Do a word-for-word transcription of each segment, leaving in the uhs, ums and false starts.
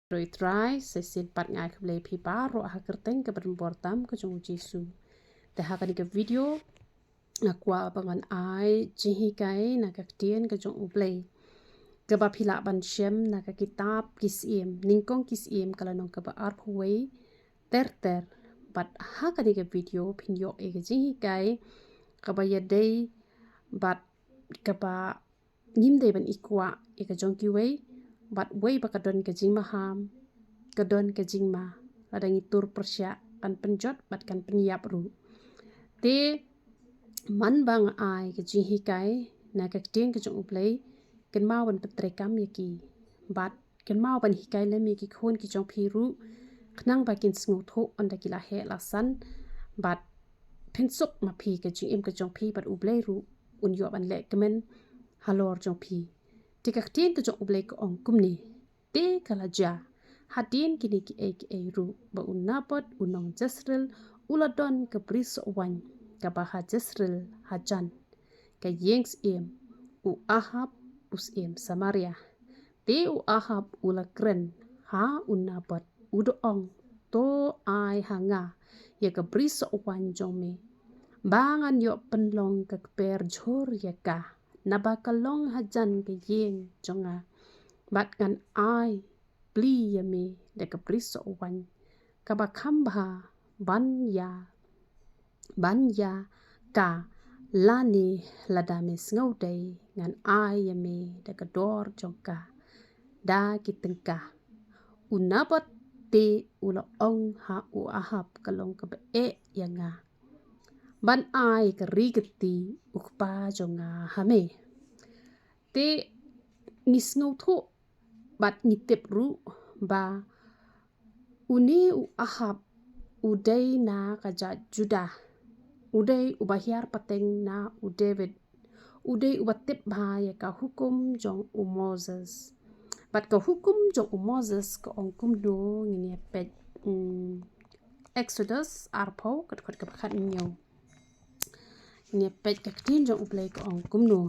Roi Trai, sa shisien pat nga ai khublei phi baroh ha ka kyrteng kaba donbor tam ka jong u Jisu. Te ha kane ka video nga kwah ba ngan ai jinghikai na ka ktien ka jong U Blei, kaba phi lah ban shem na ka kitab Ki Syiem, nyngkong Ki Syiem ka lynnong kaba arphew wei ter ter. Bad ha kane ka video phin ïoh ïa ka jinghikai kaba ïadei bad kaba ngim dei ban ïkwah ïa ka jong kiwei, bad wei ba ka don ka jingmaham, ka don ka jingma, lada ngi tur pyrshah kan pynjot bad kan pynïap ruh. Te man ba nga ai ka jinghikai na ka ktien ka jong U Blei, kynmaw ban pyntreikam ïa ki, bad kynmaw ban hikai lem ïa ki khun ki jong phi ruh, khnang ba kin sngewthuh ynda ki la heh la san, bad pynsuk ma phi, ka jingim ka jong phi bad U Blei ruh un ïoh ban leh kmen halor jong phi. Te ka ktien ka jong U Blei ka ong kumne: Te ka la jia hadien kine kiei kiei ruh, ba u Naboth u nong Jezreel u la don ka brisoh waiñ kaba ha Jezreel hajan ka ïing syiem u Ahab u syiem Samaria. Te u Ahab u la kren ha u Naboth, u da ong: To ai ha nga ïa ka brisoh waiñ jong me, ba ngan ïoh pynlong ka kper jhur ïa ka, naba ka long hajan ka ïing jong nga, bad ngan ai pli ïa me da ka brisoh waiñ kaba kham bha ban ïa, ban ïa ka, lane lada me sngewdei ngan ai ïa me da ka dor jong ka da ki tyngka. U Naboth te u la ong ha u Ahab: Ka long kaba eh ïa nga ban ai ka ri kti u kpa jong nga ha me. Te ngi sngewthuh bad ngi tip ruh ba une u Ahab u dei na ka jait Judah, u dei uba hiar pateng na u David, u dei uba tip bha ïa ka hukum jong u Moses. Bad ka hukum jong u Moses ka ong kumno, ngin ïa peit, mm, Exodus arphew, ka dkhot kaba khathynñiew. Ngin ïa peit ka ktien jong U Blei ka ong kumno.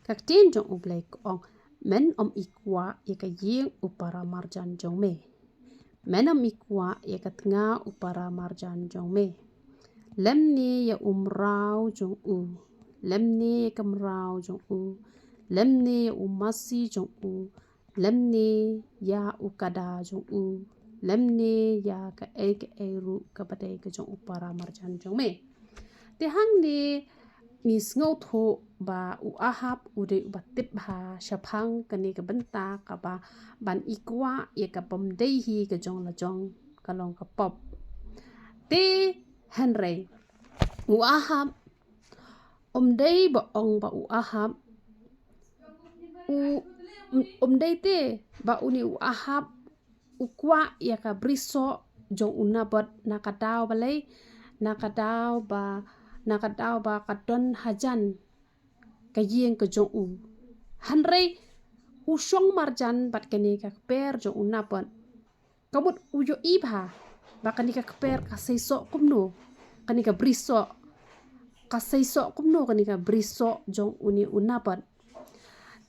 Ka ktien jong U Blei ka ong: Men ym ïkwah ïa ka ïing u para marjan jong me. Men ym ïkwah ïa ka tnga u para marjan jong me, lymne ïa u mraw jong u, lymne ïa ka mraw jong u, lymne ïa u masi jong u, lymne ïa u kada jong u, lymne ïa kaei kaei ruh kaba dei ka jong u para marjan jong me. Te hangne ngi sngewthuh ba u Ahab u dei uba tip bha shaphang kane ka bynta kaba ban ïkwah ïa ka bym dei hi ka jong la jong, ka long ka pop. Te hynrei u Ahab, ym dei ba ong ba u Ahab u, ym dei te ba une u Ahab u kwah ïa ka brisoh jong u Naboth na ka daw balei, na ka daw ba, na ka daw ba ka don hajan ka ïing ka jong u. Hynrei u shong marjan bad kane ka kper jong u Naboth. Ka mut u ïohi bha ba kane ka kper ka seisoh kumno, kane ka brisoh ka seisoh kumno, kane ka brisoh jong une u Naboth.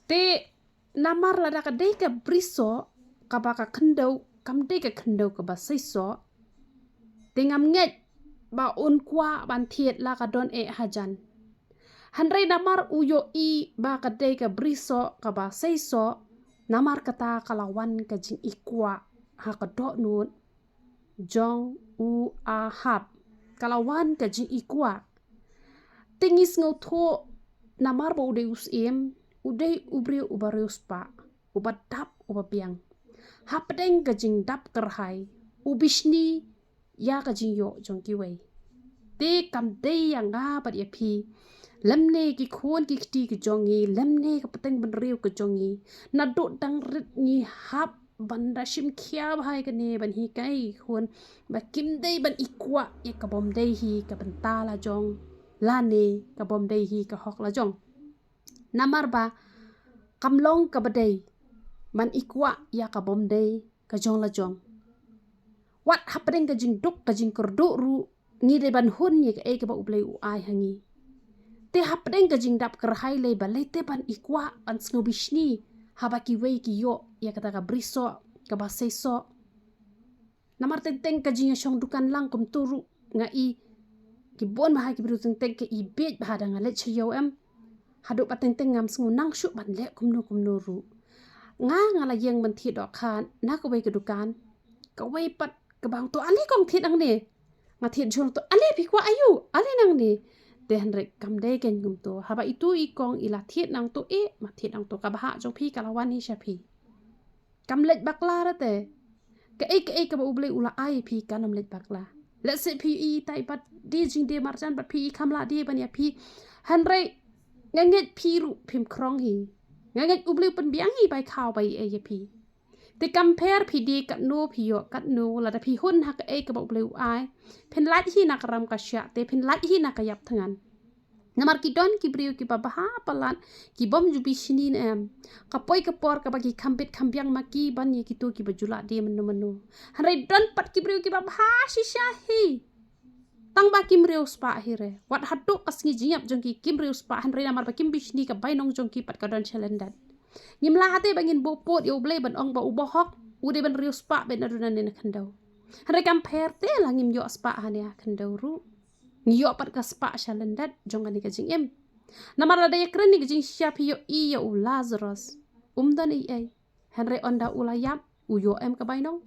Te namar lada ka dei ka brisoh kaba ka khyndew, kam dei ka khyndew kaba seisoh, te ngam ngeit ba un kwah ban thied la ka don eh hajan. Hynrei namar u ïohi ba ka dei ka brisoh kaba seisoh, namar kata ka la wan ka jingïkwah ha ka dohnud jong u Ahab. Ka la wan ka jingïkwah. Te ngi sngewthuh namar ba u dei u syiem, u dei u briew uba riewspah, uba dap uba biang. Hapdeng ka jingdap kyrhai u bishni ïa ka jingïoh jong kiwei. Te kam dei ïa nga bad ïa phi, lymne ki khun ki kti ki jong ngi, lymne ka pateng bynriew ka jong ngi, naduh dang rit ngi hap ban da shim khia bha ïa kane ban hikai khun ba kim dei ban ïkwah ïa ka bym dei hi ka bynta la jong, lane ka bym dei hi ka hok la jong. Namar ba kam long kaba dei ban ïkwah ïa ka bym dei ka jong la jong. Wat hapdeng ka jingduk ka jingkyrduh ruh ngi dei ban hun ïa kaei kaba U Blei u ai ha ngi. Te hapdeng ka jingdap kyrhai lei ba lei te ban ïkwah ban sngew bishni haba kiwei ki ïoh ïa kata ka brisoh, kaba seisoh. Namar teng teng ka jingïashong dukan lang kumta ruh nga i, ki bun bha ki briew teng teng ka i bieit bha da nga leit sha ïew em. Haduh pat teng teng ngam sngew nang shuh ban leh kumno kumno ruh. Nga nga la ïeng ban thied dohkha na kawei ka dukan. Kawei pat kaba hangto, ale kong thied nangne. Nga thied jur to, ale phi kwah aïu, ale nangne. Te hynrei kam dei kein kumto. Haba itu i kong i la thied nangto, eh, ma thied nangto, ka bhah jong phi ka la wan hi sha phi. Kam leit bakla re te. Kaei kaei kaba U Blei u la ai phi kan ym leit bakla. Lehse phi i tai bad die jingdie marjan bad phi i kham lah die ban ïa phi. Hynrei nga ngeit phi ruh phim khrong hi. Nga ngeit U Blei u pynbiang hi bai khaw bai ei ïa phi. Te kam pher phi die katno phi ïoh katno, lada phi hun ha kaei kaba U Blei u ai, phin lait hi na ka ram ka shiah te phin lait hi na ka ïap thngan. Namar ki don ki briew kiba bha palat, ki bym ju bishni ne em. Ka poi ka por kaba ki kham bit kham biang ma ki ban ïa kito kiba ju lah die mynno mynno. Hynrei don pat ki briew kiba bha shisha hi. Tang ba kim riewspah hi re. Wat haduh ka sngi jingïap jong ki kim riewspah, hynrei namar ba kim bishni, ka bainong jong ki pat ka don sha lyndet. Ngim lah te ba ngin buh pud ïa U Blei ban ong ba u bahok u dei ban riewspah beit naduh nangne na khyndew. Hynrei kam pher te la ngim ïoh spah hangne ha khyndew ruh. Ngi ïoh pat ka spah sha lyndet jong kane ka jingim. Namar lada ïakren ïa ka jingshisha phi ïohi ïa u Lazarus. Um don ei ei. Hynrei ynda u la ïap, u ïoh em ka bainong?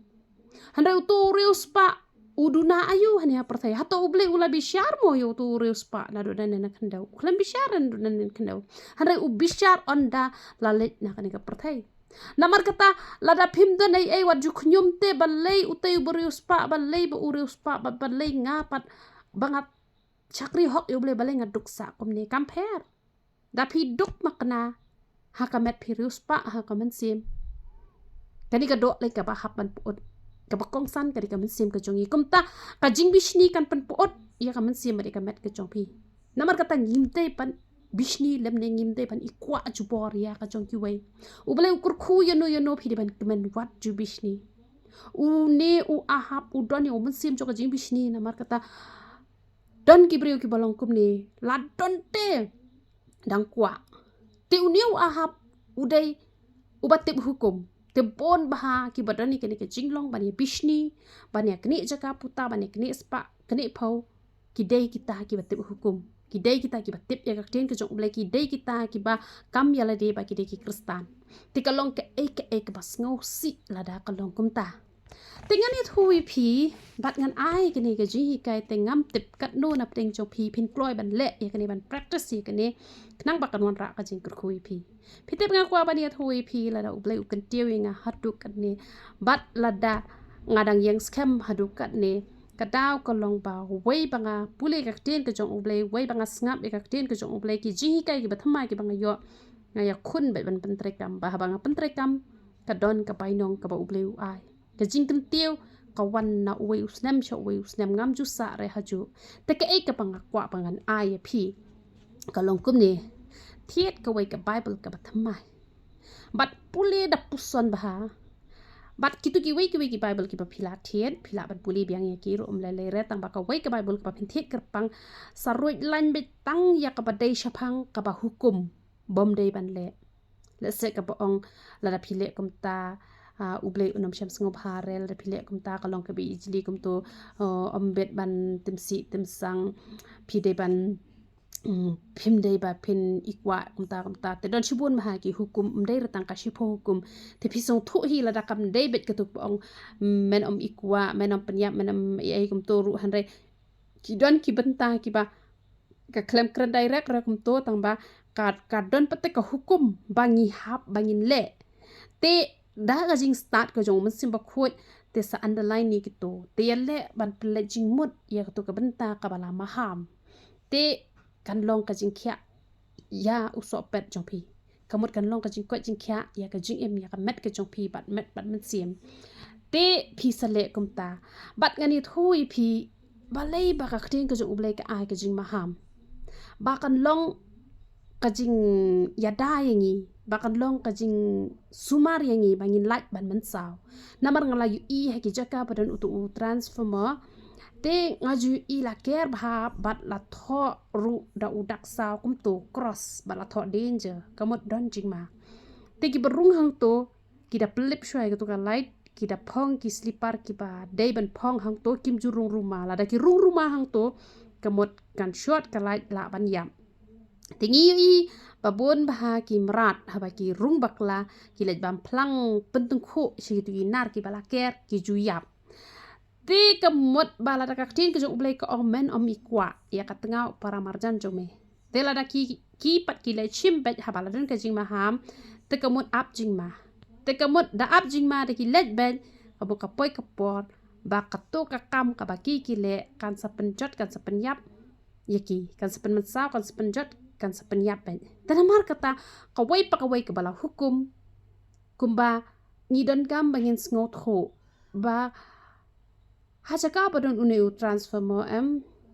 Hynrei uto u riewspah u duna aïu hangne ha pyrthei? Hato U Blei u la bishar mo ïa uto u riewspah naduh nangne na khyndew? U khlem bishar naduh nangne na khyndew. Hynrei u bishar ynda la leit na kane ka pyrthei. Namar kata, lada phim don ei ei, wat ju khñium te balei utei uba riewspah, balei ba u riewspah, ba balei nga pat ba nga shakri hok ïa U Blei, balei nga duk sah kumne? Kam pher. Da phi duk makna ha ka met phi riewspah ha ka mynsiem. Kane ka doh lei kaba hap ban pyut, kaba kongsan ka dei ka mynsiem ka jong ngi. Kumta ka jingbishni kan pynpyut ïa ka mynsiem bad ïa ka met ka jong phi. Namar kata ngim dei ban bishni lymne ngim dei ban i kwah jubor ïa ka jong kiwei. U Blei u kyrkhu ïano ïano, phi dei ban kmen wat ju bishni. Une u Ahab u don ïa u mynsiem jong ka jingbishni, namar kata don ki briew kiba long kumne, la don te dang kwah. Te une u Ahab u dei uba tip hukum. Te bun bha kiba don ïa kane ka jinglong ban ïa bishni, ban ïa knieh jaka puta, ban ïa knieh spah, knieh phew, ki dei kita kiba tip hukum. Ki dei kita kiba tip ïa ka ktien ka jong U Blei, ki dei kita kiba kam ïa lade ba ki dei ki Khristan. Te ka long kaei kaei kaba sngewsih lada ka long kumta. Te ngan ïathuh ïa phi, bad ngan ai kane ka jinghikai te ngam tip katno na pdeng jong phi phin kloi ban leh ïa kane, ban practice ïa kane, khnang ba kan wanrah ka jingkyrkhu ïa phi. Phi tip nga kwah ban ïathuh ïa phi, lada U Blei u kyntiew ïa nga haduh katne, bad lada nga dang ïeng skhem haduh katne, ka daw ka long ba wei ba nga pule ka ktien ka jong U Blei, wei ba nga sngap ïa ka ktien ka jong U Blei, ki jinghikai kiba thymmai kiba nga ïoh, nga ïakhun bad ban pyntreikam, ba haba nga pyntreikam, ka don ka bainong kaba U Blei u ai. Ka jingkyntiew ka wan na uwei u snem sha uwei u snem, ngam ju sah re hajuh. Te kaei kaba nga kwah ba ngan ai ïa phi ka long kumne: thied kawei ka Baibl kaba thymmai, bad pule da puson bha. Bad kito kiwei kiwei ki Baibl kiba phi la thied, phi lah ban pule biang ïa ki ruh, ym lei lei re, tang ba kawei ka Baibl kaba phin thied kyrpang, sa ruh laiñ beit tang ïa kaba dei shaphang kaba hukum, bym dei ban leh. Lehse kaba ong, lada phi leh kumta, ah, U Blei un ym shem sngewbha re, lada phi leh kumta ka long kaba ijli kumto, ah, ym bit ban tim sih tim sang, phi dei ban, mm, phim dei ba phin i kwah kumta kumta. Te don shibun bha ki hukum, ym dei re tang ka shiphew hukum. Te phi sngewthuh hi, lada kam dei beit kato kaba ong, mm, men ym i kwah, men ym pynïap, men ym ei ei kumto ruh, hynrei ki don ki bynta kiba ka khlem kren direct re kumto, tang ba ka, ka don pat te ka hukum ba ngi hap ba ngin leh. Te da ka jingstad ka jong u Mynsiem Bakhuid te sa underline ïa kito. Te ïaleh ban pynleit jingmut ïa kato ka bynta kaba la maham. Te kan long ka jingkhiah ïa u sohpet jong phi. Ka mut kan long ka jingkoit jingkhiah ïa ka jingim, ïa ka met ka jong phi bad met bad mynsiem. Te phi sa leh kumta. Bad ngan ïathuh ïa phi balei ba ka ktien ka jong U Blei ka ai ka jingmaham. Ba kan long ka jingïada ïa ngi, ba kan long ka jingsumar ïa ngi ba ngin lait ban mynsaw. Namar nga la ïohi ha ki jaka ba don uto u transformer, te nga ju ïohi la ker bha bad la thoh ruh da u dak saw kumto, cross, bad la thoh danger, ka mut don jingma. Te kiba rung hangto ki da pynlip shuwa ïa kato ka light, ki da phong ki slipar kiba dei ban phong hangto, kim ju rung ruma. Lada ki rung ruma hangto, ka mut kan shot ka light lah ban ïap. Te ngi ïohi ba bun bha ki mrad haba ki rung bakla, ki leit bam phlang pyntyngkhuh sha kitu ki nar kiba la ker, ki ju ïap. Te ka mut ba lada ka ktien ka jong U Blei ka ong, men ym kwah ïa ka tnga u paramarjan jong me. Te lada ki, ki pat ki leit shim beit haba la don ka jingmaham, te ka mut ap jingma. Te ka mut da ap jingma da ki leit beit, ka mut ka poi ka por ba kato ka kam kaba ki ki leh kan sa pynjot, kan sa pynïap ïa ki, kan sa pynmynsaw, kan sa pynjot, kan sa pynïap beit. Te namar kata, kawei pa kawei kaba la hukum, kumba ngi donkam ba ngin sngewthuh ba ha jaka ba don une u transformer, em,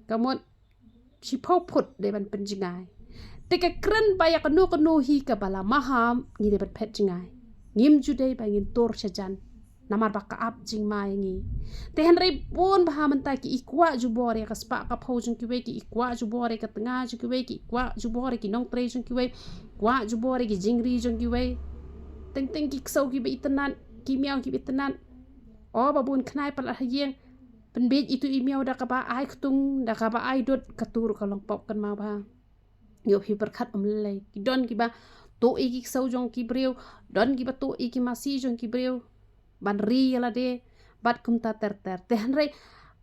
ka mut shiphew phut dei ban pynjngai. Te ka kren ba ïa kano kano hi kaba la maham, ngi dei ban phet jngai. Ngim ju dei ba ngin tur shajan, namar ba ka ap jingma ïa ngi. Te hynrei bun bha mynta ki i kwah jubor ïa ka spah ka phew jong kiwei, ki i kwah jubor ïa ka tnga jong kiwei, ki i kwah jubor ïa ki nongtrei jong kiwei, kwah jubor ïa ki jingri jong kiwei. Teng teng ki ksew kiba itynnad, ki miaw kiba itynnad. O, ba bun khnai palat ha ïing, pynbiej itu i miaw da kaba ai ktung, da kaba ai dud, katu ruh ka long pop kynmaw bha. Ïoh phi pyrkhat ym lei. Ki don kiba tuh ïa ki ksew jong ki briew, don kiba tuh ïa ki masi jong ki briew ban ri ïa lade, bad kumta ter ter. Te hynrei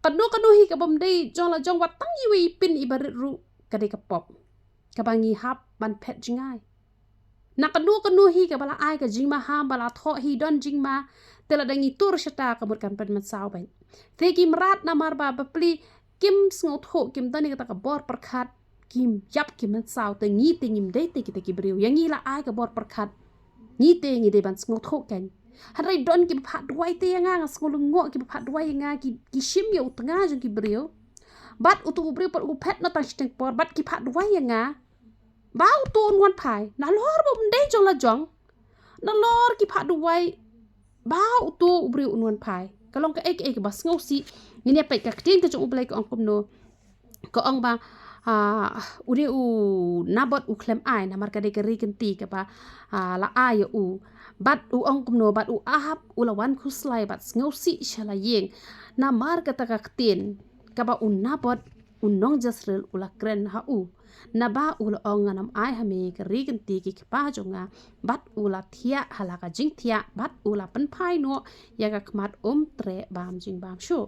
kano kano hi kabym dei jong la jong, wat tang iwei i pyn iba rit ruh, ka dei ka pop kaba ngi hap ban phet jngai. Na kano kano hi kaba la ai ka jingmaham, ba la thoh hi don jingma, te lada ngi tur shata ka mut kan pynmynsaw beit. Te ki mrad namar ba bapli kim sngewthuh, kim don ïa kata ka bor pyrkhat, kim ïap kim mynsaw, te ngi te ngim dei te kita ki briew. Ïa ngi la ai ka bor pyrkhat, ngi te ngi dei ban sngewthuh kein. Hynrei don kiba phah duwai te ïa nga, nga sngew lyngngoh kiba phah duwai ïa nga, ki, ki shim ïa u tnga jong ki briew. Bad utu u briew pat u phet na tang shiteng por, bad ki phah duwai ïa nga ba utu un wan phai. Nalor ba um dei jong la jong, nalor ki phah duwai ba utu u briew un wan phai. Ka long kaei kaei kaba sngewsih. Ngin ïa peit ka ktien ka jong U Blei ka ong kumno. Ka ong ba, ah, une u Nabot u khlem ai, namar ka dei ka ri kynti kaba, ah, la ai ïa u. Bad u ong kumno, bad u Ahab u la wan khuslai bad sngewsih sha la ïing, namar kata ka ktien kaba u Nabot u nong Jezreel u la kren ha u. Naba u la ong, ngan ym ai ha me ka ri kynti ki kpa jong nga. Bad u la thiah ha la ka jingthiah, bad u la pynphai noh ïa ka khmat, um treh bam jingbam shuh.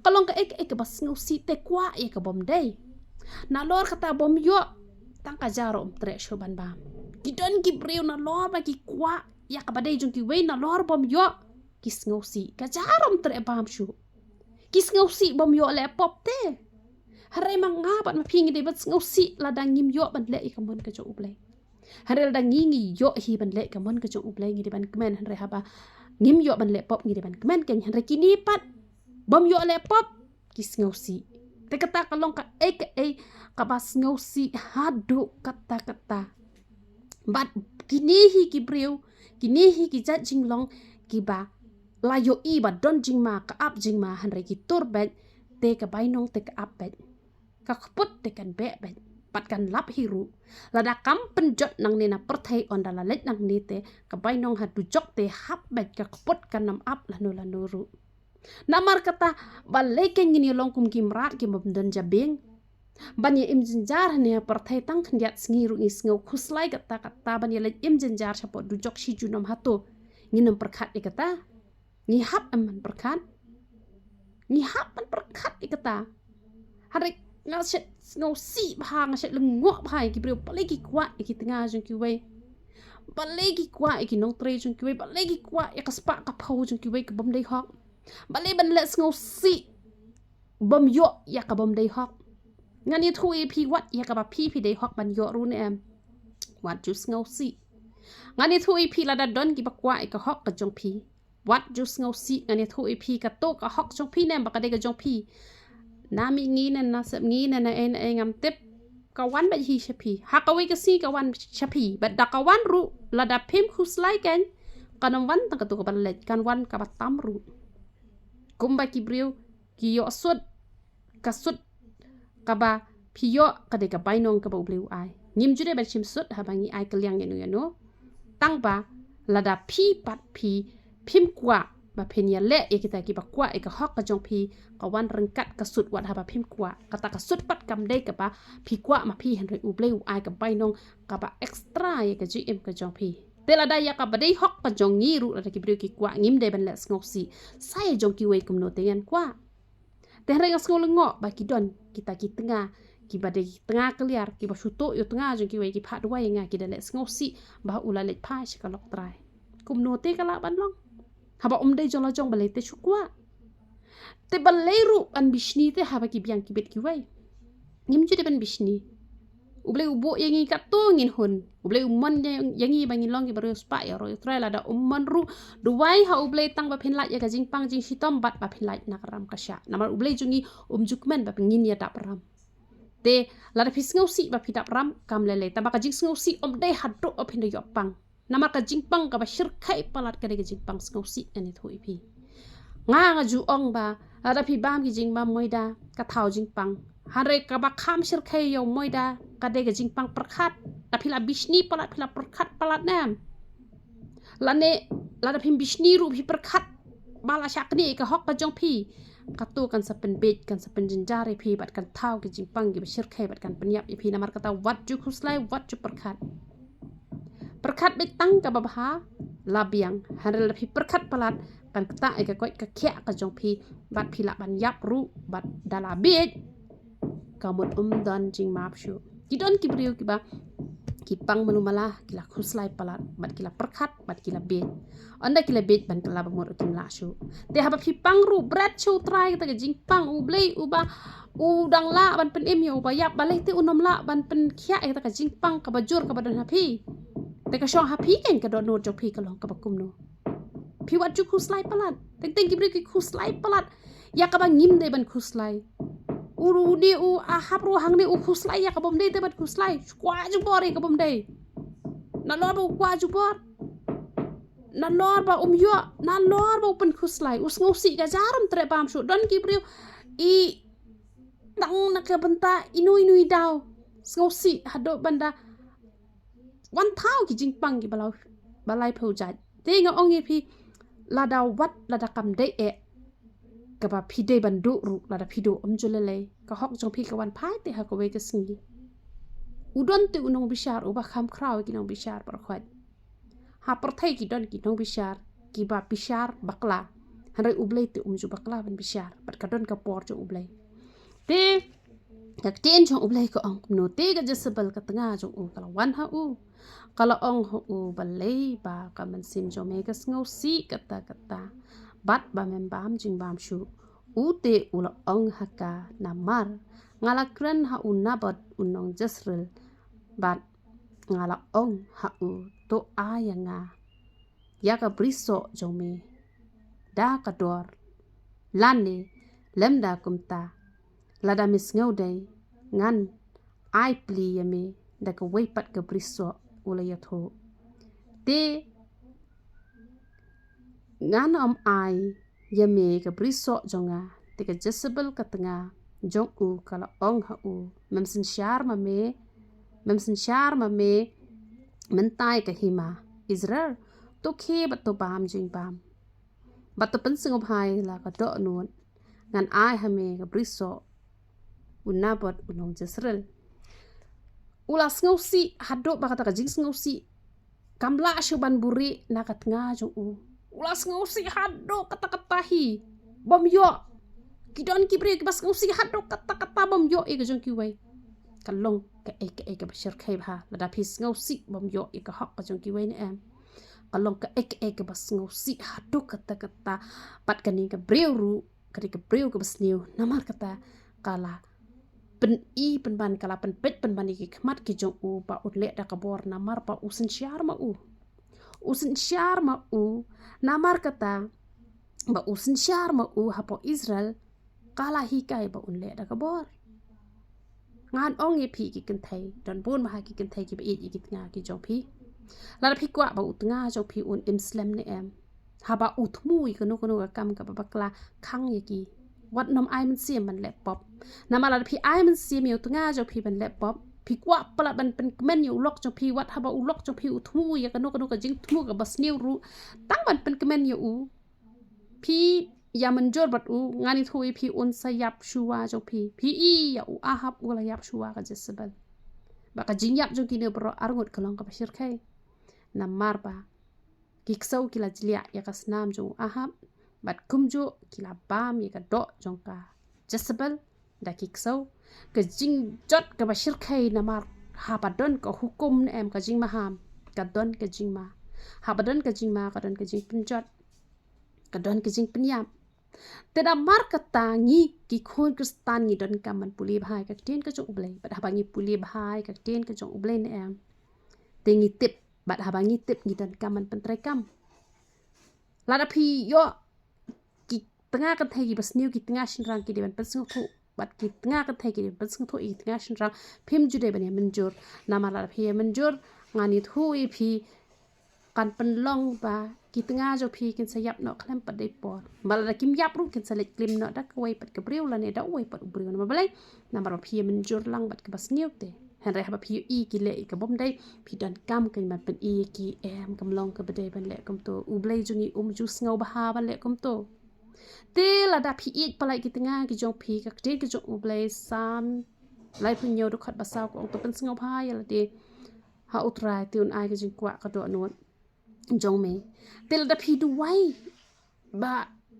Ka long kaei kaei kaba sngewsih, te kwah ïa kabym dei. Nalor kata bym ïoh, tang ka ja ruh um treh shuh ban bam. Ki don ki briew nalor ba ki kwah ïa kaba dei jong kiwei, nalor bym ïoh, ki sngewsih. Ka ja ruh um treh bam shuh. Ki sngewsih bym ïoh leh pop te. Hynrei ma nga bad ma phi ngi dei ban sngewsih lada ngim ïoh ban leh ïa ka mon ka jong U Blei. Hynrei lada ngi ngi ïoh hi ban leh ka mon ka jong U Blei, ngi dei ban kmen. Hynrei haba ngim ïoh ban leh pop, ngi dei ban kmen kein. Hynrei kine pat bym ïoh leh pop, ki sngewsih. Te kata ka long kaei kaei kaba sngewsih haduh katta katta. Bad kine hi ki briew, kine hi ki jait jinglong kiba la ïohi ba don jingma, ka ap jingma, hynrei ki tur beit, te ka bainong te ka ap beit. Ka kput te kan beh beit, bad kan lap hi ruh. Lada kam pynjot nangne na pyrthei, ynda la leit nangne te ka bainong ha dujok te hap beit, ka kput kan ym ap lano lano ruh. Namar kata, balei kein ngin ïa long kum ki mrad ki bym don jabieng? Ban ïa im jynjar hangne ha pyrthei tang khyndiat sngi ruh ngi sngew khuslai katta katta, ban ïa leit im jynjar shapoh dujok shi junom hato? Ngin ym pyrkhat ïa kata. Ngi hap em ban pyrkhat. Ngi hap ban pyrkhat ïa kata. Hynrei nga shet sngewsih bha, nga shet lyngngoh bha ïa ki briew, balei ki kwah ïa ki tnga jong kiwei. Balei ki kwah ïa ki nongtrei jong kiwei, balei ki kwah ïa ka spah ka phew jong kiwei ka bym dei hok. Balei ban leh sngewsih bym ïoh ïa ka bym dei hok. Ngan ïathuh ïa phi, wat ïa kaba phi phi dei hok ban ïoh ruh ne em. Wat ju sngewsih. Ngan ïathuh ïa phi, lada don kiba kwah ïa ka hok ka jong phi, wat ju sngewsih. Ngan ïathuh ïa phi, kato ka hok jong phi ne em ba ka dei ka jong phi. Na mihngi ne na sepngi ne na ei na ei ngam tip, ka wan beit hi sha phi. Ha kawei ka sngi ka wan sha phi. Bad da ka wan ruh, lada phim khuslai kein, kan ym wan tang kato kaba la leit, kan wan kaba tam ruh. Kumba ki briew ki ïoh sut, ka sut kaba phi ïoh ka dei ka bainong kaba U Blei u ai. Ngim ju dei ban shim sut haba ngi ai kylliang ïano ïano. Tang ba lada phi pat phi phim kwah ba phin ïaleh ïa kita kiba kwah ïa ka hok ka jong phi, ka wan ryngkat ka sut wat haba phim kwah. Kata ka sut pat kam dei kaba phi kwah ma phi, hynrei U Blei u ai ka bainong kaba extra ïa ka jingim ka jong phi. Te lada ïa kaba dei hok ka jong ngi ruh, lada ki briew ki kwah, ngim dei ban leh sngewsih. Sa ïa jong kiwei kumno te ngan kwah. Te hynrei nga sngew lyngngoh ba ki don kita ki tnga kiba dei tnga kliar, kiba shu tuh ïa u tnga jong kiwei, ki phah duwai ïa nga, ki da leh sngewsih ba u la leit phai sha ka lok trai. Kumno te ka lah ban long haba um dei jong la jong balei te shu kwah? Te balei ruh ban bishni te haba ki biang ki bit kiwei? Ngim ju dei ban bishni. U Blei u buh ïa ngi katto ngin hun. U Blei u mon ïa, ïa ngi ba ngin long kiba riewspah ïaroh ïatrai. Lada um mon ruh, duwai ha U Blei tang ba phin lait ïa ka jingpang jingshitom bad ba phin lait na ka ram ka shah. Namar U Blei jong ngi um ju kmen ba phin, ngin ïa dap ram. Te lada phi sngewsih ba phi dap ram, kam lei lei, tangba ka jingsngewsih ym dei haduh ba phin da ïoh pang. Namar ka jingpang kaba shyrkhei palat ka dei ka jingpang sngewsih, ngan ïathuh ïa phi. Nga, nga ju ong ba lada phi bam ki jingbam moida, ka thaw jingpang. Hynrei kaba kham shyrkhei ïa u moida ka dei ka jingpang pyrkhat. Da phi la bishni palat, phi la pyrkhat palat ne em? Lane lada phim bishni ruh phi pyrkhat ba la shah knieh ïa ka hok ka jong phi, kato kan sa pynbiej, kan sa pynjynjar ïa phi bad kan thaw ki jingpang kiba shyrkhei bad kan pynïap ïa phi. Namar kata wat ju khuslai, wat ju pyrkhat. Pyrkhat beit tang kaba bha, la biang. Hynrei lada phi pyrkhat palat, kan ktah ïa ka koit ka khiah ka jong phi bad phi lah ban ïap ruh bad da la biej, ka mut um don jingmap shuh. Ki don ki briew kiba ki pang malu mala, ki la khuslai palat bad ki la pyrkhat bad ki la biej. Ynda ki la biej ban kylla ba mut kim lah shuh. Te haba phi pang ruh, bret sha U Trai kata ka jingpang. U Blei uba u dang lah ban pynim ïa uba ïap, balei te un ym lah ban pynkhiah ïa kata ka jingpang kaba jur kaba don ha phi? Te ka shong ha phi kein ka dohnud jong phi ka long kaba kumno. Phi wat ju khuslai palat. Teng teng ki briew ki khuslai palat ïa kaba ngim dei ban khuslai. U ruh, une u Ahab ruh hangne u khuslai ïa kaba ym dei te ban khuslai. Kwah jubor ïa kaba ym dei. Nalor ba u kwah jubor, nalor ba um ïoh, nalor ba u pynkhuslai, u sngewsih ka jarum treh bam shuh. Don ki briew i tang na ka bynta ino ino i daw sngewsih haduh ban da wan thaw ki jingpang kiba lai, ba laiphew jait. Te nga ong ïa phi, lada wat, lada kam dei eh kaba phi dei ban duh ruh, lada phi duh ym ju lei lei. Ka hok jong phi ka wan phai te ha kawei ka sngi. U don te u nongbishar uba kham khraw ki nongbishar baroh khoit. Ha pyrthei ki don ki nongbishar kiba bishar bakla. Hynrei U Blei te um ju bakla ban bishar. Bad ka don ka por jong U Blei. Te ka ktien jong U Blei ka ong kumno? Te ka Jesebel ka tnga jong u ka la wan ha u, ka la ong ha u, balei ba ka mynsiem jong me ka sngewsih katta katta bad ba mem bam jingbam shuh? U te u la ong ha ka, namar nga la kren ha u Nabot u nong Jesreel bad nga la ong ha u, to ai ïa nga ïa ka brisoh jong me da ka dor, lane lymda kumta, lada me sngewdei ngan ai pli ïa me da kawei pat ka brisoh. U la ïathuh, te ngan ym ai ïa me ka brisoh jong nga. Te ka Jesebel ka tnga jong u ka la ong ha u, mem synshar ma me, mem synshar ma me mynta ïa ka hima Israel. To khie bad to bam jingbam bad to pynsngewbha ïa la ka dohnud. Ngan ai ha me ka brisoh u Nabot u nong Jesreel. U la sngewsih haduh ba kata ka jingsngewsih kam lah shuh ban buhrieh na ka tnga jong u. U la sngewsih haduh katta katta hi bym ïoh. Ki don ki briew kiba sngewsih haduh katta katta bym ïoh ïa ka jong kiwei. Ka long kaei kaei kaba shyrkhei bha lada phi sngewsih bym ïoh ïa ka hok ka jong kiwei, ne em? Ka long kaei kaei kaba sngewsih haduh katta katta. Bad kane ka briew ruh ka dei ka briew kaba sniew. Namar kata ka la pyni pynban, ka la pynpeit pynban ïa ki khmat ki jong u ba un leh da ka bor, namar ba u synshar ma u. U synshar ma u. Namar kata ba u synshar ma u hapoh Israel, ka la hikai ba un leh da ka bor. Ngan ong ïa phi ki kynthei, don bun bha ki kynthei kiba ïeit ïa ki tnga ki jong phi. Lada phi kwah ba u tnga jong phi un im slem, ne em, haba u thmu ïa kano kano ka kam kaba bakla, khang ïa ki. Wat nym ai mynsiem ban leh pop. Namar lada phi ai mynsiem ïa u tnga jong phi ban leh pop, phi kwah palat ban pynkmen ïa u lok jong phi, wat haba u lok jong phi u thmu ïa kano kano ka jingthmu kaba sniew ruh, tang ban pynkmen ïa u, phi ïa mynjur bad u, ngan ïathuh ïa phi, un sa ïap shuwa jong phi. Phi i ïa u Ahab u la ïap shuwa ka Jezebel. Ba ka jingïap jong kine baroh arngut ka long kaba shyrkhei. Namar ba ki ksew ki la jliah ïa ka snam jong u Ahab, bad kumjuh ki la bam ïa ka doh jong ka Jezebel da ki ksew. Ka jingjot kaba shyrkhei, namar haba don ka hukum ne em, ka jingmaham, ka don ka jingma. Haba don ka jingma, ka don ka jingpynjot, ka don ka jingpynïap. Te namar kata ngi ki khun Khristan ngi donkam ban pule bha ïa ka ktien ka jong U Blei. Bad haba ngi pule bha ïa ka ktien ka jong U Blei ne em, te ngi tip. Bad haba ngi tip, ngi donkam ban pyntreikam. Lada phi ïoh ki tnga kynthei kiba sniew, ki tnga shynrang ki dei ban pynsngewthuh, bad ki tnga kynthei ki dei ban pynsngewthuh ïa ki tnga shynrang, phim ju dei ban ïa mynjur. Namar lada phi ïa mynjur, ngan ïathuh ïa phi, kan pynlong ba ki tnga jong phi kin sa ïap noh khlem pat dei por. Ba lada kim ïap ruh, kin sa leit klim noh da kawei pat ka briew lane da uwei pat u briew. Namar balei? Namar ba phi ïa mynjur lang bad kaba sniew te. Hynrei haba phi ïohi ki leh ïa ka bym dei, phi donkam kein ban pyni ïa ki, em, kam long kaba dei ban leh kumto. U Blei jong ngi um ju sngewbha ban leh kumto. Te lada phi ïeit palat ki tnga ki jong phi, ka ktien ka jong U Blei, Salm laiphew hynñiew dkhot ba saw ka ong, to pynsngewbha ïa lade ha U Trai, te un ai ka jingkwah ka dohnud jong me. Te lada phi duwai ba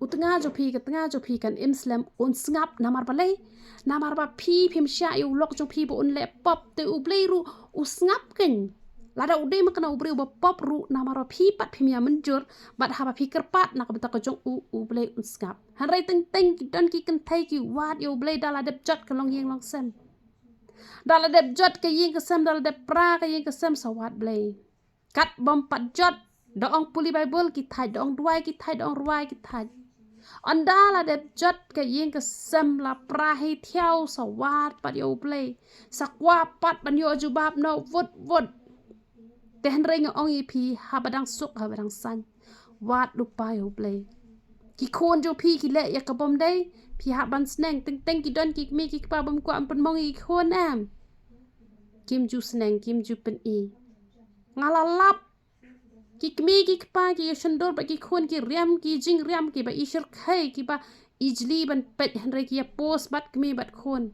u tnga jong phi, ka tnga jong phi kan im slem, un sngap. Namar balei? Namar ba phi phim shah ïa u lok jong phi ba un leh pop, te U Blei ruh u sngap kein. Lada u dei ma kane u briew ba pop ruh, namar ba phi pat phim ïa mynjur, bad haba phi kyrpad na ka bynta ka jong u, U Blei un sngap. Hynrei teng teng ki don ki kynthei ki wad ïa U Blei da la dep jot ka longïing longsem. Da la dep jot ka ïing ka sem, da la dep pra ka ïing ka sem, sa wad Blei. Kat bym pat jot, da ong pule Baibl ki thait, da ong duwai ki thait, da ong rwai ki thait. Ynda la dep jot ka ïing ka sem, la pra hi thiaw, sa wad pat ïa U Blei. Sa kwah pat ban ïoh jubab noh wut wut. Te hynrei nga ong ïa phi, haba dang suk, haba dang saiñ, wad lypa ïa U Blei. Ki khun jong phi ki leh ïa ka bym dei, phi hap ban sneng. Teng teng ki don ki kmie ki kpa bym kwah ban pynmong ïa ki khun, em. Kim ju sneng, kim ju pyni. Nga la lap, ki kmie ki kpa ki ïa shon dur bad ki khun, ki riam ki jingriam kiba i shyrkhei, kiba i jli ban peit, hynrei ki ïa post bad kmie bad khun.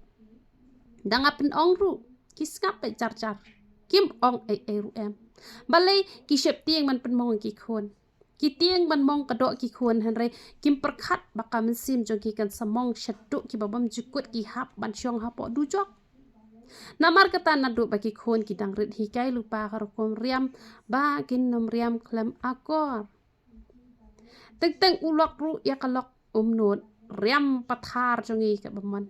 Da nga pynong ruh, ki sngap beit jar jar. Kim ong ei ei ruh, em. Balei? Ki sheptieng ban pynmong ïa ki khun. Ki tieng ban mong ka doh ki khun, hynrei kim pyrkhat ba ka mynsiem jong ki kan sa mong shaduh kiba bymjukut, ki hap ban shong hapoh dujok. Namar kata naduh ba ki khun ki dang rit hikai lypa ka rukom riam, ba kin ym riam khlem akor. Teng teng u lok ruh ïa ka lok um nud, riam pathar jong ngi kaba mon.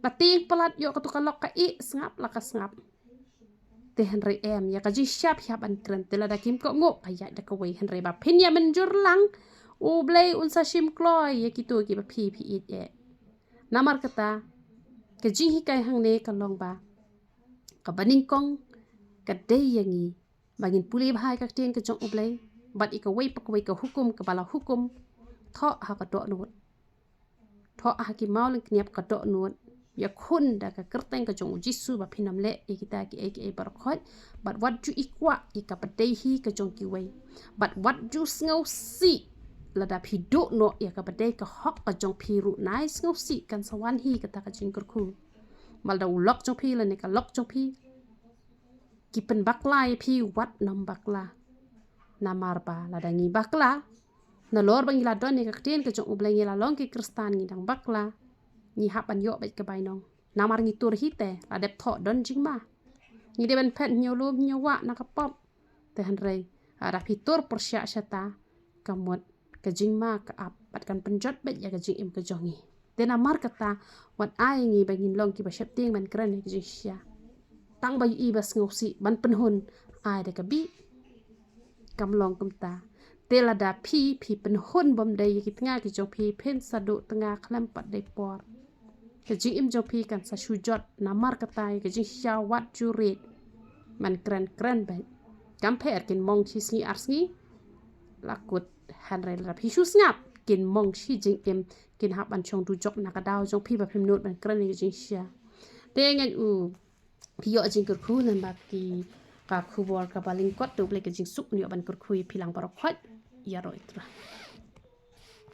Ba tieng palat ïoh katu ka lok ka ih, sngap la ka sngap. Te hynrei em, ïa ka jingshisha phi hap ban kren, te lada kim kohnguh ka ïaid da kawei, hynrei ba phin ïa mynjur lang, U Blei un sa shim kloi ïa kito kiba phi phi ïeit eh. Namar kata, ka jinghikai hangne ka long ba kaba nyngkong ka dei ïa ngi ba ngin pule bha ïa ka ktien ka jong U Blei, bad ïa kawei pa kawei ka hukum kaba la hukum, thoh ha ka dohnud. Thoh ha ki maw lyngkniap ka dohnud. Ïakhun da ka kyrteng ka jong U Jisu ba phin ym leh ïa kita kiei kiei baroh khoit. Bad wat ju ikwah ïa kaba dei hi ka jong kiwei. Bad wat ju sngewsih lada phi duh noh ïa kaba dei ka hok ka jong phi ruh, nai sngewsih kan sa wan hi kata ka jingkyrkhu. Ba lada u lok jong phi lane ka lok jong phi ki pynbakla ïa phi, wat nym bakla. Namar ba lada ngi bakla, nalor ba ngi la don ïa ka ktien ka jong U Blei, ngi la long ki Khristan, ngi dang bakla, ngi hap ban ïoh beit ka bainong. Namar ngi tur hi te, la dep thoh don jingma. Ngi dei ban phet hynñiew lum hynñiew wah na ka pop. Te hynrei lada phi tur pyrshah shata, ka mut ka jingma ka ap bad kan pynjot beit ïa ka jingim ka jong ngi. Te namar kata, wat ai ngi ba ngin long kiba sheptieng ban kren ïa ka jingshisha. Tang ba ïohi ba sngewsih ban pynhun, ai da ka bih. Kam long kumta. Te lada phi phi pynhun bym dei ïa ki tnga ki jong phi, phin sa duh tnga khlem pat dei por. Ka jingim jong phi kan sa shu jot. Namar kata ïa ka jingshisha wat ju rit. Man kren kren beit. Kam pher kin mong shi sngi ar sngi la kut, hynrei lada phi shu sngap, kin mong shi jingim, kin hap ban shong dujok na ka daw jong phi ba phim nud ban kren ïa ka jingshisha. Te ngeit u phi ïoh jingkyrkhu lyngba ki ka khubor kaba lyngkot, te U Blei ka jingsuk un ïoh ban kyrkhu ïa phi lang baroh khoit. Ïaroh ïa U Trai.